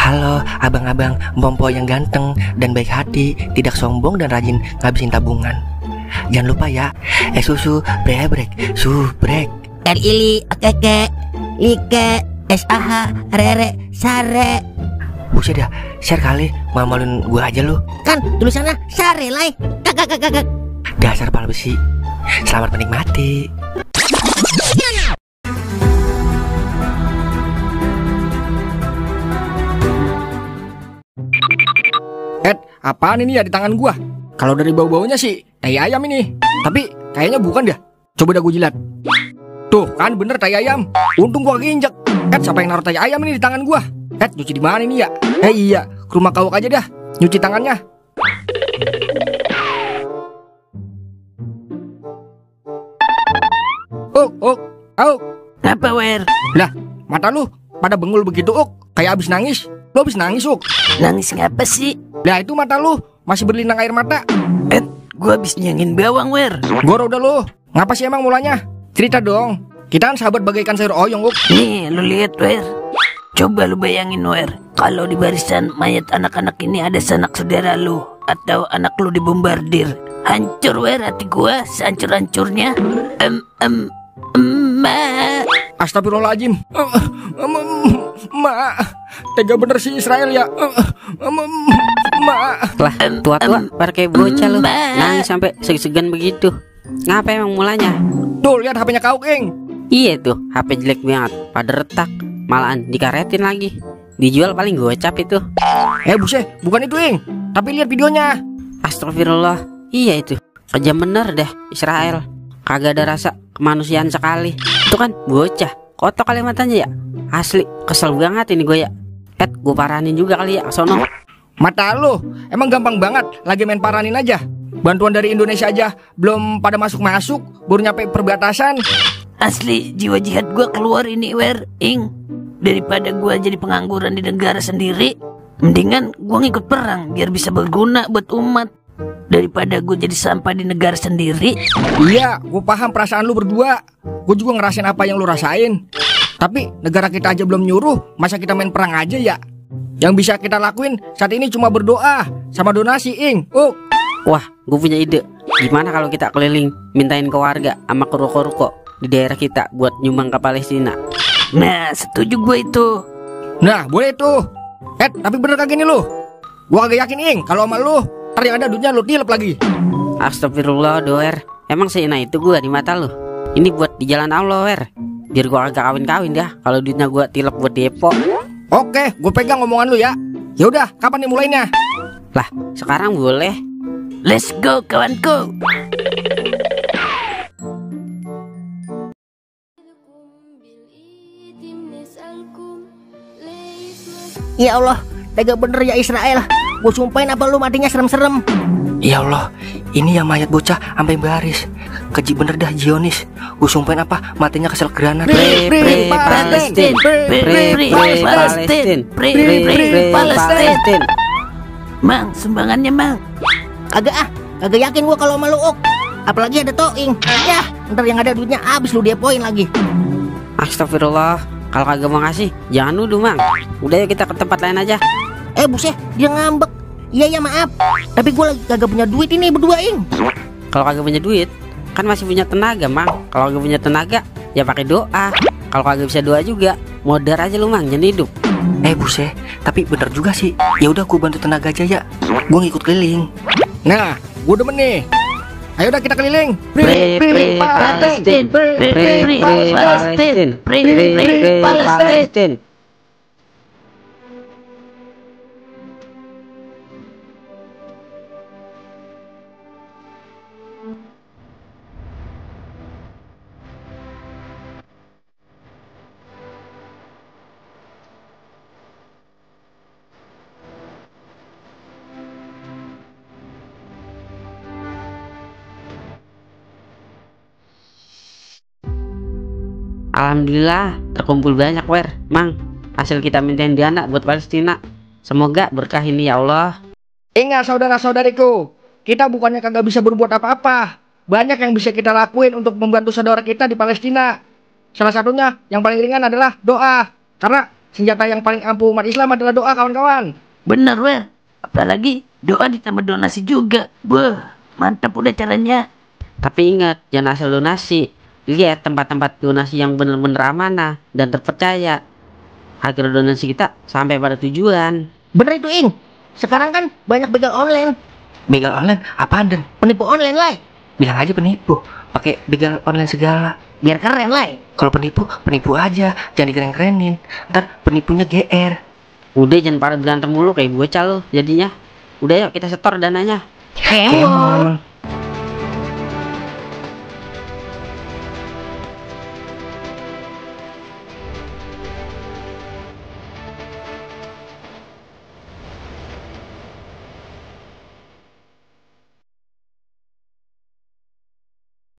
Halo abang-abang Bompo yang ganteng dan baik hati, tidak sombong dan rajin ngabisin tabungan. Jangan lupa ya, susu brebrek, subrek. Ili, keke, like, SAH, rere, sare. Buset dah, share kali, malu-maluin gue aja lu. Kan tulisannya sare lai. Kakak. Dasar pala besi. Selamat menikmati. Apaan ini ya di tangan gua? Kalau dari bau-baunya sih tai ayam ini. Tapi kayaknya bukan dah. Coba dah gua jilat. Tuh kan bener tai ayam. Untung gua keinjek. Siapa yang naruh tai ayam ini di tangan gua? Nyuci di mana ini ya? Iya, ke rumah kau aja dah. Nyuci tangannya. Uk. Apa wer? Lah, mata lu pada bengul begitu, Uk. Kayak abis nangis. Lu abis nangis, Uk. Nangis ngapa sih? Lah itu mata lu masih berlinang air mata. Gua habis nyangin bawang wer. Gua udah lu. Ngapa sih emang mulanya? Cerita dong. Kita kan sahabat bagaikan sayur oyong, Uk. Nih lu lihat wer. Coba lu bayangin wer, kalau di barisan mayat anak-anak ini ada sanak saudara lu atau anak lu dibombardir. Hancur wer hati gua sehancur-hancurnya. Astagfirullahaladzim. Ma, tega bener sih Israel ya. Ma. Lah, tua-tua pakai bocah lu. Nangis sampai segan begitu. Ngapa emang mulanya? Tuh, lihat HP-nya kau, King. Iya tuh, HP jelek banget, pada retak. Malahan dikaretin lagi. Dijual paling gocap itu. Buset, bukan itu, Ing. Tapi lihat videonya. Astagfirullah. Iya itu. Kejam bener deh Israel. Kagak ada rasa kemanusiaan sekali. Itu kan bocah. Kotok kalimatnya ya. Asli, kesel banget ini gue ya. Gue paranin juga kali ya sono. Mata lu, emang gampang banget lagi main paranin aja. Bantuan dari Indonesia aja belum pada masuk-masuk, baru nyampe perbatasan. Asli jiwa jihad gue keluar ini wer, Ing. Daripada gue jadi pengangguran di negara sendiri, mendingan gue ngikut perang biar bisa berguna buat umat. Daripada gue jadi sampah di negara sendiri. Iya, gue paham perasaan lu berdua. Gue juga ngerasain apa yang lu rasain. Tapi negara kita aja belum nyuruh, masa kita main perang aja ya? Yang bisa kita lakuin saat ini cuma berdoa sama donasi, Ing. Wah, gue punya ide. Gimana kalau kita keliling mintain ke warga sama ke ruko-ruko di daerah kita buat nyumbang ke Palestina? Nah, setuju gue itu. Nah, boleh tuh. Tapi bener kagak nih lu? Gue kagak yakin, Ing, kalau sama lu ntar yang ada duitnya lu tilep lagi. Astagfirullah, doer. Emang seina itu gue di mata lu? Ini buat di jalan Allah, wer. Biar gue agak kawin-kawin dah kalau duitnya gue tilep buat depo. Oke, gue pegang omongan lu ya. Ya udah, kapan nih mulainya? Lah, sekarang boleh. Let's go kawanku. Ya Allah, tega bener ya Israel. Gue sumpahin apa lu matinya serem-serem. Ya Allah, ini yang mayat bocah sampai baris. Keji bener dah Zionis. Gue sumpahin apa matinya kesel granat. Palestin. Palestin. Mang, sumbangannya mang. Kagak yakin gua kalau malu ok. Apalagi ada Toing. Ya, ntar yang ada duitnya habis lu depoin lagi. Astagfirullah. Kalau kagak mau ngasih, jangan nuduh, Mang. Udah yuk kita ke tempat lain aja. Buset, dia ngambek. Iya maaf. Tapi gua lagi kagak punya duit ini berdua, Ing. Kalau kagak punya duit, kan masih punya tenaga, Mang. Kalau kagak punya tenaga, ya pakai doa. Kalau kagak bisa doa juga, modar aja lu, Mang, jangan hidup. Buset, tapi bener juga sih. Ya udah gue bantu tenaga aja ya. Gue ngikut keliling. Nah, gue demen nih. Ayo udah kita keliling. Palestin. Palestin. Alhamdulillah terkumpul banyak wer, Mang. Hasil kita mintain dana buat Palestina. Semoga berkah ini ya Allah. Ingat saudara-saudariku, kita bukannya kagak bisa berbuat apa-apa. Banyak yang bisa kita lakuin untuk membantu saudara kita di Palestina. Salah satunya yang paling ringan adalah doa. Karena senjata yang paling ampuh umat Islam adalah doa, kawan-kawan. Bener, Wer. Apalagi doa ditambah donasi juga. Wah, mantap udah caranya. Tapi ingat, jangan asal donasi. Lihat tempat-tempat donasi yang bener-bener amanah dan terpercaya, agar donasi kita sampai pada tujuan. Bener itu, Ing. Sekarang kan banyak begal online. Begal online apaan Den? Penipu online lah. Bilang aja penipu, pakai begal online segala. Biar keren lah. Kalau penipu, penipu aja, jangan dikeren-kerenin. Ntar penipunya GR. Udah jangan pada berantem mulu kayak bocah lo jadinya. Udah yuk kita setor dananya. Kemon.